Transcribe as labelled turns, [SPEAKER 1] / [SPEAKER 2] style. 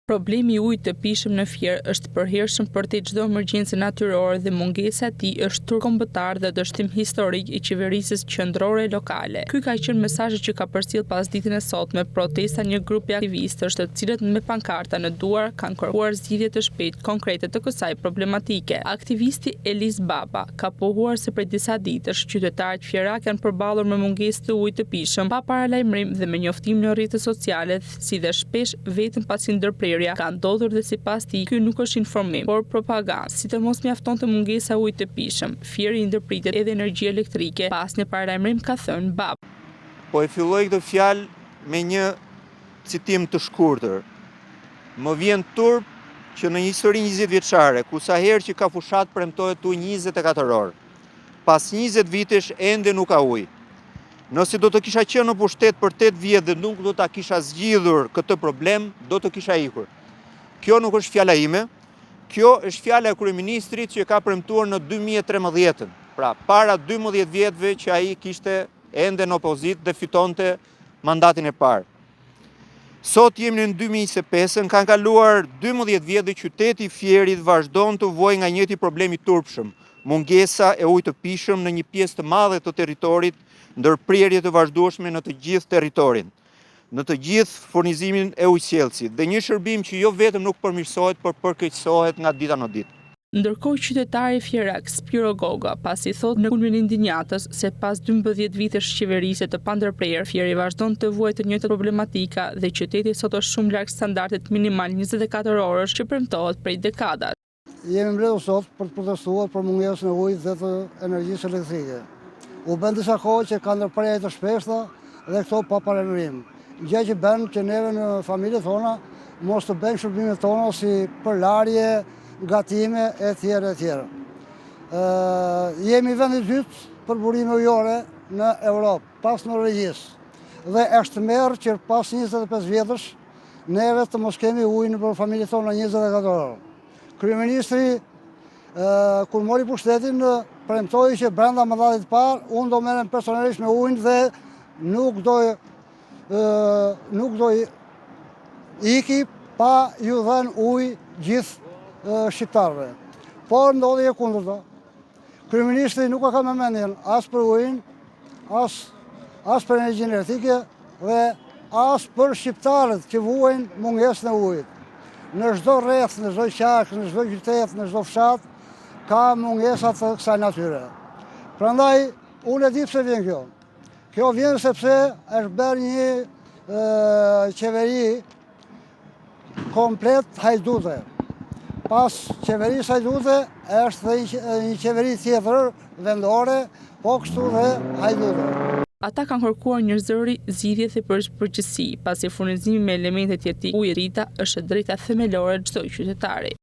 [SPEAKER 1] Problemi i ujit të pijshëm në Fier është i përhershëm përtej çdo emergjence natyrore dhe mungesa e tij është turp kombëtar dhe dështim historik i qeverisjes qendrore e lokale. Ky ka qenë mesazhi që ka përcjellë pasditen e sotme protesta një grupi aktivistësh të cilët me pankarta në duar kanë kërkuar zgjidhje të shpejtë konkrete të kësaj problematike. Aktivisti Elis Baba ka pohuar se prej disa ditësh qytetarët fierakë janë përballur me mungesë të ujit të pijshëm pa paralajmërim dhe me njoftim në rrjetet sociale si dhe shpesh vetëm pasi ndërprerja ka ndodhur dhe sipas tij ky nuk është informim, por propagandë. Si të mos mjaftonte mungesa e ujit të pijshëm, Fierit i ndërpritet edhe energjia elektrike pa asnjë paralajmërim ka thënë Baba.
[SPEAKER 2] Po e filloj këtë fjalë me një citim të shkurtër. Më vjen turp që në një histori 20 vjeçare, ku sa herë që ka fushatë premtohet ujë 24 orë. Pas 20 vitesh ende nuk ka ujë. Nëse do të kisha qenë në pushtet për 8 vjet dhe nuk do ta kisha zgjidhur këtë problem, do të kisha ikur. Kjo nuk është fjala ime, kjo është fjala e kryeministrit që e ka premtuar në 2013-ën, pra para 12 vjetëve që ai kishte ende në opozitë dhe fitonte mandatin e parë. Sot jemi në 2025-ën, kanë kaluar 12 vjet dhe qyteti i Fierit vazhdon të vuajë nga i njëjti problem i turpshëm, mungesa e ujit të pijshëm në një pjesë të madhe të territorit, ndërprerje të vazhdueshme në të gjithë territorin, në të gjithë furnizimin e ujësjellësit dhe një shërbim që jo vetëm nuk përmirësohet, por përkeqësohet nga dita në ditë.
[SPEAKER 1] Ndërkohë qytetari fierak Spiro Goga pasi thotë në kulmin e indinjatës se pas 12 vitesh qeverisje të pandërprerë, Fieri vazhdon të vuajë të njëjtat problematika dhe qyteti sot është shumë larg standardit minimal 24 orësh që premtohet prej dekadash.
[SPEAKER 3] Jemi mbledhur sot për të protestuar për mungesën e ujit dhe të energjisë elektrike. U bën disa kohë që ka ndërprerje të shpeshta dhe këto pa paralajmërim. Gjë që bën që neve në familjet tona mos të bëjmë shërbimet tona si përlarje, gatime e tjera e tjera. Jemi vendi i dytë për burime ujore në Europë, pas Norvegjisë. Dhe është tmerr që pas 25 vjetësh, neve të mos kemi ujë nëpër familjet tona 24 orë. Kryeministri, kur mori pushtetin, premtoi që brenda mandatit të parë, unë do merrem personalisht me ujin dhe nuk do nuk do iki pa ju dhënë ujë gjithë shqiptarëve. Por ndodhi e kundërta. Kryeministri nuk e ka me mendjen as për ujin, as, as për energjinë elektrike dhe as për shqiptarët që vuajnë mungesën e ujit. Në çdo rreth, në çdo qark, në çdo qytet, në çdo fshat, ka mungesa të kësaj natyre. Prandaj, unë e di pse vjen kjo. Kjo vjen sepse është bërë një qeveri komplet hajdute. Pas qeverisë hajdute është dhe një qeveri tjetër vendore, po kështu dhe hajdute.
[SPEAKER 1] Ata kanë kërkuar njëzëri zgjidhje dhe përgjegjësi, pasi furnizimi me elementet jetikë, ujë e drita është e drejta themelore e çdo qytetari.